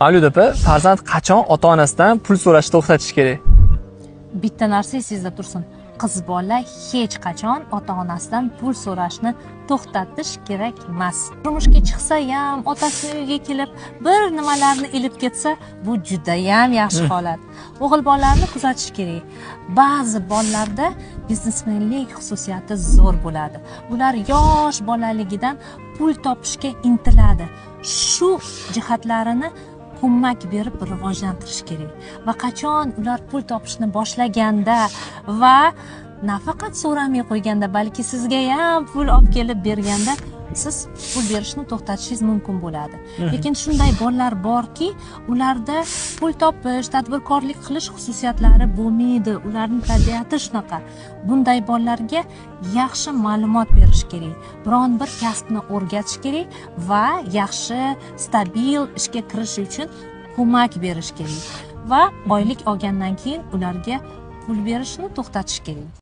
Mavluda opa, farzand qachon ota onasidan pul so'rashni to'xtatish kerak? Bitta narsa esingizda tursin: qiz bola hech qachon ota onasidan pul so'rashni to'xtatish kerak emas. Turmushga chiqsa ham, otasini uyiga kelib bir nimalarni ilib ketsa, bu judayam yaxshi holat. O'g'il bolalarni kuzatish kerak. Ba'zi bolalarda biznesmenlik xususiyati zo'r bo'ladi. Ular yosh bolaligidan pul topishga intiladi. Shu jihatlarini ko'mak berib rivojlantirish kerak va qachon ular pul topishni boshlaganda va nafaqat so'ramay qo'yganda, balki sizga ham pul olib kelib berganda, siz pul berishni to'xtatishingiz mumkin bo'ladi. Lekin shunday bolalar borki, ularda pul topish, tadbirkorlik qilish xususiyatlari bo'lmaydi, ularni tabiati shunaqa. Bunday bolalarga yaxshi ma'lumot berish kerak, biron bir kasbni o'rgatish kerak va yaxshi, stabil ishga kirishi uchun ko'mak berish kerak va oylik olgandan keyin ularga pul berishni to'xtatish kerak.